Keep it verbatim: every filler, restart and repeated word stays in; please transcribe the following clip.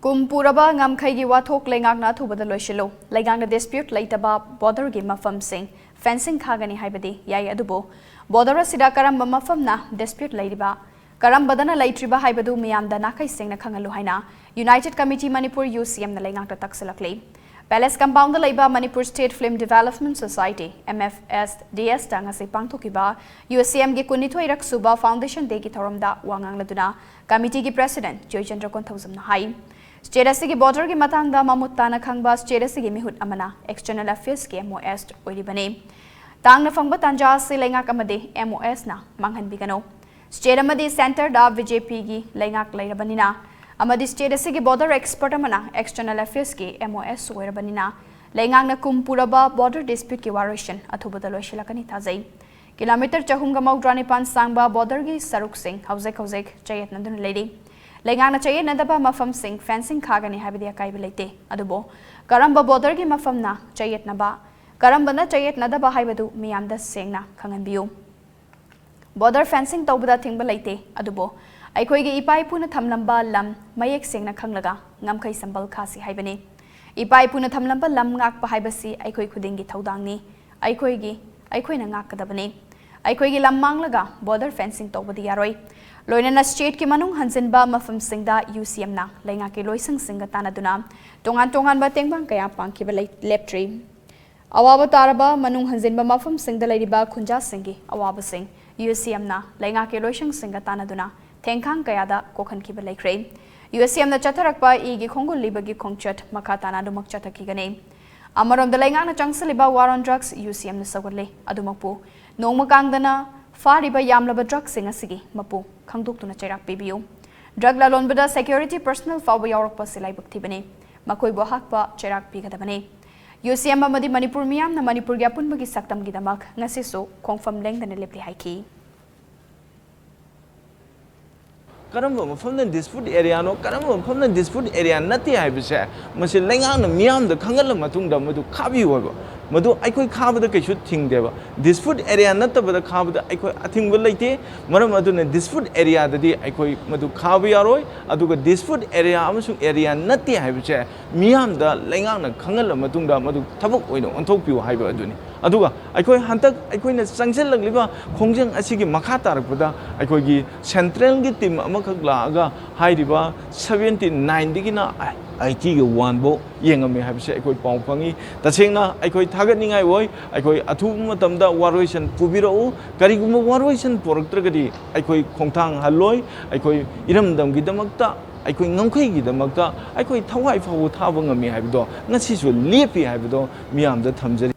ꯀꯨꯝ ꯄꯨꯔꯕ ꯉꯝꯈꯩꯒꯤ ꯋꯥꯊꯣꯛ ꯂꯩꯉꯥꯛꯅ ꯑꯊꯨꯕꯗ ꯂꯣꯏꯁꯤꯜꯂꯨ꯫ ꯂꯩꯉꯥꯛꯅ dispute ꯂꯩꯇꯕ borderꯒꯤ ꯃꯐꯝꯁꯤꯡ fencing ꯈꯥꯒꯅꯤ ꯍꯥꯏꯕꯗꯤ ꯌꯥꯏ, ꯑꯗꯨꯕꯨ border ꯑꯁꯤꯗ ꯀꯔꯝꯕ ꯃꯐꯝꯅ dispute ꯂꯩꯔꯤꯕ, ꯀꯔꯝꯕꯗꯅ ꯂꯩꯇ꯭ꯔꯤꯕ ꯍꯥꯏꯕꯗꯨ ꯃꯤꯌꯥꯝꯗ ꯅꯥꯈꯩ ꯁꯦꯡꯅ ꯈꯪꯍꯜꯂꯨ ꯍꯥꯏꯅ United Committee Manipur, UCMꯅ ꯂꯩꯉꯥꯛꯇ ꯇꯛꯁꯤꯜꯂꯛꯂꯤ꯫ Palace Compoundꯗ ꯂꯩꯕ Manipur State Film Development Society, MFSDSꯇ ꯉꯁꯤ ꯄꯥꯡꯊꯣꯛꯈꯤꯕ UCMꯒꯤ ꯀꯨꯟꯅꯤꯊꯣꯏꯔꯛ ꯁꯨꯕ Foundation Dayꯒꯤ ꯊꯧꯔꯝꯗ ꯋꯥ ꯉꯥꯡꯂꯗꯨꯅ committeeꯒꯤ president ꯖꯣꯏꯆꯟꯗ꯭ꯔ ꯀꯣꯟꯊꯧꯖꯝꯅ ꯍꯥꯏ, state ꯑꯁꯤꯒꯤ borderꯒꯤ ꯃꯇꯥꯡꯗ ꯃꯃꯨꯠ ꯇꯥꯅ ꯈꯪꯕ state ꯑꯁꯤꯒꯤ ꯃꯤꯍꯨꯠ ꯑꯃꯅ External Affairsꯀꯤ MOS ꯑꯣꯏꯔꯤꯕꯅꯤ꯫ ꯇꯥꯡꯅ ꯐꯪꯕ ꯇꯥꯟꯖꯥ ꯑꯁꯤ ꯂꯩꯉꯥꯛ ꯑꯃꯗꯤ MOSꯅ ꯃꯥꯡꯍꯟꯕꯤꯒꯅꯨ꯫ State ꯑꯃꯗꯤ centreꯗ BJPꯒꯤ ꯂꯩꯉꯥꯛ ꯂꯩꯔꯕꯅꯤꯅ ꯑꯃꯗꯤ state ꯑꯁꯤꯒꯤ border expert ꯑꯃꯅ External Affairsꯀꯤ MOS ꯑꯣꯏꯔꯕꯅꯤꯅ ꯂꯩꯉꯥꯛꯅ ꯀꯨꯝ ꯄꯨꯔꯕ border disputeꯀꯤ ꯋꯥꯔꯣꯏꯁꯤꯟ ꯑꯊꯨꯕꯗ ꯂꯣꯏꯁꯤꯜꯂꯛꯀꯅꯤ ꯊꯥꯖꯩ꯫ Kilometre ꯆꯍꯨꯝꯒ ꯃꯧꯗ꯭ꯔꯥ ꯅꯤꯄꯥꯟ ꯁꯥꯡꯕ borderꯒꯤ ꯁꯔꯨꯛꯁꯤꯡ ꯍꯧꯖꯤꯛ ꯍꯧꯖꯤꯛ ꯆꯌꯦꯠꯅꯗꯨꯅ ꯂꯩꯔꯤ꯫ ꯂꯩꯉꯥꯛꯅ ꯆꯌꯦꯠꯅꯗꯕ ꯃꯐꯝꯁꯤꯡ fencing ꯈꯥꯒꯅꯤ ꯍꯥꯏꯕꯗꯤ ꯑꯀꯥꯏꯕ ꯂꯩꯇꯦ, ꯑꯗꯨꯕꯨ ꯀꯔꯝꯕ borderꯒꯤ ꯃꯐꯝꯅ ꯆꯌꯦꯠꯅꯕ, ꯀꯔꯝꯕꯅ ꯆꯌꯦꯠꯅꯗꯕ ꯍꯥꯏꯕꯗꯨ ꯃꯤꯌꯥꯝꯗ ꯁꯦꯡꯅ ꯈꯪꯍꯟꯕꯤꯌꯨ꯫ Border fencing ꯇꯧꯕꯗ ꯊꯤꯡꯕ ꯂꯩꯇꯦ, ꯑꯗꯨꯕꯨ ꯑꯩꯈꯣꯏꯒꯤ ꯏꯄꯥ ꯏꯄꯨꯅ ꯊꯝꯂꯝꯕ ꯂꯝ ꯃꯌꯦꯛ ꯁꯦꯡꯅ ꯈꯪꯂꯒ ꯉꯝꯈꯩ ꯁꯝꯕꯜ ꯈꯥꯁꯤ ꯍꯥꯏꯕꯅꯤ꯫ ꯏꯄꯥ ꯏꯄꯨꯅ ꯊꯝꯂꯝꯕ ꯂꯝ ꯉꯥꯛꯄ ꯍꯥꯏꯕꯁꯤ ꯑꯩꯈꯣꯏ ꯈꯨꯗꯤꯡꯒꯤ ꯊꯧꯗꯥꯡꯅꯤ꯫ ꯑꯩꯈꯣꯏꯒꯤ, ꯑꯩꯈꯣꯏꯅ ꯉꯥꯛꯀꯗꯕꯅꯤ꯫ ꯑꯩꯈꯣꯏꯒꯤ ꯂꯝ ꯃꯥꯡꯂꯒ border fencing ꯇꯧꯕꯗꯤ ꯌꯥꯔꯣꯏ꯫ ꯂꯣꯏꯅꯅ stateꯀꯤ ꯃꯅꯨꯡ ꯍꯟꯖꯤꯟꯕ ꯃꯐꯝꯁꯤꯡꯗ UCMꯅ ꯂꯩꯉꯥꯛꯀꯤ ꯂꯣꯏꯁꯪꯁꯤꯡꯒ ꯇꯥꯟꯅꯗꯨꯅ ꯇꯣꯉꯥꯟ ꯇꯣꯉꯥꯟꯕ ꯇꯦꯡꯕꯥꯡ ꯀꯌꯥ ꯄꯥꯡꯈꯤꯕ ꯂꯩ-, ꯂꯦꯞꯇ꯭ꯔꯤ꯫ ꯑꯋꯥꯕ ꯇꯥꯔꯕ ꯃꯅꯨꯡ ꯍꯟꯖꯤꯟꯕ ꯃꯐꯝꯁꯤꯡꯗ ꯂꯩꯔꯤꯕ ꯈꯨꯟꯖꯥꯁꯤꯡꯒꯤ ꯑꯋꯥꯕꯁꯤꯡ UCMꯅ ꯂꯩꯉꯥꯛꯀꯤ ꯂꯣꯏꯁꯪꯁꯤꯡꯒ ꯇꯥꯟꯅꯗꯨꯅ ꯊꯦꯡꯈꯥꯡ ꯀꯌꯥꯗ ꯀꯣꯛꯍꯟꯈꯤꯕ ꯂꯩꯈ꯭ꯔꯦ꯫ UCMꯅ ꯆꯠꯊꯔꯛꯄ ꯏꯒꯤ ꯈꯣꯡꯒꯨꯜ ꯂꯤꯕꯒꯤ ꯈꯣꯡꯆꯠ ꯃꯈꯥ ꯇꯥꯅ ꯑꯗꯨꯃꯛ ꯆꯠꯊꯈꯤꯒꯅꯤ꯫ ꯑꯃꯔꯣꯝꯗ ꯂꯩꯉꯥꯛꯅ ꯆꯪꯁꯤꯜꯂꯤꯕ war on drugs UCMꯅ ꯁꯧꯒꯠꯂꯤ꯫ ꯑꯗꯨꯃꯛꯄꯨ ꯅꯣꯡꯃ ꯀꯥꯡꯗꯅ ꯐꯥꯔꯤꯕ ꯌꯥꯝꯂꯕ drugꯁꯤꯡ ꯑꯁꯤꯒꯤ ꯃꯄꯨ ꯈꯪꯗꯣꯛꯇꯨꯅ ꯆꯩꯔꯥꯛ ꯄꯤꯕꯤꯌꯨ꯫ Drug ꯂꯂꯣꯟꯕꯗ security personnel ꯐꯥꯎꯕ ꯌꯥꯎꯔꯛꯄ ꯑꯁꯤ ꯂꯥꯏꯕꯛ ꯊꯤꯕꯅꯤ꯫ ꯃꯈꯣꯏꯕꯨ ꯑꯍꯥꯛꯄ ꯆꯩꯔꯥꯛ ꯄꯤꯒꯗꯕꯅꯤ꯫ UCM ꯑꯃꯗꯤ ꯃꯅꯤꯄꯨꯔ ꯃꯤꯌꯥꯝꯅ ꯃꯅꯤꯄꯨꯔꯒꯤ ꯑꯄꯨꯟꯕꯒꯤ ꯁꯛꯇꯝꯒꯤꯗꯃꯛ ꯉꯁꯤꯁꯨ ꯈꯣꯡꯐꯝ ꯂꯦꯡꯗꯅ ꯂꯦꯞꯂꯤ ꯍꯥꯏꯈꯤ꯫ ꯀꯔꯝꯕ ꯃꯐꯝꯅ dispute areaꯅꯣ, ꯀꯔꯝꯕ ꯃꯐꯝꯅ dispute area ꯅꯠꯇꯦ ꯍꯥꯏꯕꯁꯦ ꯃꯁꯤ ꯂꯩꯉꯥꯛꯅ ꯃꯤꯌꯥꯝꯗ ꯈꯪꯍꯜꯂ ꯃꯇꯨꯡꯗ ꯃꯗꯨ ꯈꯥꯕꯤꯌꯨ ꯍꯥꯏꯕ꯫ ꯃꯗꯨ ꯑꯩꯈꯣꯏ ꯈꯥꯕꯗ ꯀꯩꯁꯨ ꯊꯤꯡꯗꯦꯕ꯫ Dispute area ꯅꯠꯇꯕꯗ ꯈꯥꯕꯗ ꯑꯩꯈꯣꯏ ꯑꯊꯤꯡꯕ ꯂꯩꯇꯦ꯫ ꯃꯔꯝ ꯑꯗꯨꯅ dispute area ꯗꯗꯤ ꯑꯩꯈꯣꯏ ꯃꯗꯨ ꯈꯥꯕ ꯌꯥꯔꯣꯏ꯫ ꯑꯗꯨꯒ dispute area ꯑꯃꯁꯨꯡ area ꯅꯠꯇꯦ ꯍꯥꯏꯕꯁꯦ ꯃꯤꯌꯥꯝꯗ ꯂꯩꯉꯥꯛꯅ ꯈꯪꯍꯜꯂ ꯃꯇꯨꯡꯗ ꯃꯗꯨ ꯊꯕꯛ ꯑꯣꯏꯅ ꯑꯣꯟꯊꯣꯛꯄꯤꯌꯨ ꯍꯥꯏꯕ ꯑꯗꯨꯅꯤ꯫ ꯑꯗꯨꯒ ꯑꯩꯈꯣꯏ ꯍꯟꯗꯛ ꯑꯩꯈꯣꯏꯅ ꯆꯪꯁꯤꯜꯂꯛꯂꯤꯕ ꯈꯣꯡꯖꯪ ꯑꯁꯤꯒꯤ ꯃꯈꯥ ꯇꯥꯔꯛꯄꯗ ꯑꯩꯈꯣꯏꯒꯤ central ꯒꯤ team ꯑꯃꯈꯛ ꯂꯥꯛꯑꯒ ꯍꯥꯏꯔꯤꯕ seventy nine ꯗꯒꯤꯅ eighty ꯒ one ꯐꯥꯎ ꯌꯦꯡꯉꯝꯃꯤ ꯍꯥꯏꯕꯁꯦ ꯑꯩꯈꯣꯏ ꯄꯥꯎ ꯐꯪꯉꯤ꯫ ꯇꯁꯦꯡꯅ ꯑꯩꯈꯣꯏ ꯊꯥꯒꯠꯅꯤꯡꯉꯥꯏ ꯑꯣꯏ꯫ ꯑꯩꯈꯣꯏ ꯑꯊꯨꯕ ꯃꯇꯝꯗ ꯋꯥꯔꯣꯏꯁꯤꯟ ꯄꯨꯕꯤꯔꯛꯎ꯫ ꯀꯔꯤꯒꯨꯝꯕ ꯋꯥꯔꯣꯏꯁꯤꯟ ꯄꯨꯔꯛꯇ꯭ꯔꯒꯗꯤ ꯑꯩꯈꯣꯏ ꯈꯣꯡꯊꯥꯡ ꯍꯜꯂꯣꯏ꯫ ꯑꯩꯈꯣꯏ ꯏꯔꯝꯗꯝꯒꯤꯗꯃꯛꯇ, ꯑꯩꯈꯣꯏ ꯉꯝꯈꯩꯒꯤꯗꯃꯛꯇ ꯑꯩꯈꯣꯏ ꯊꯋꯥꯏ ꯐꯥꯎꯕ ꯊꯥꯕ ꯉꯝꯃꯤ ꯍꯥꯏꯕꯗꯣ ꯉꯁꯤꯁꯨ ꯂꯦꯞꯄꯤ ꯍꯥꯏꯕꯗꯣ ꯃꯤꯌꯥꯝꯗ ꯊꯝꯖꯔꯤ꯫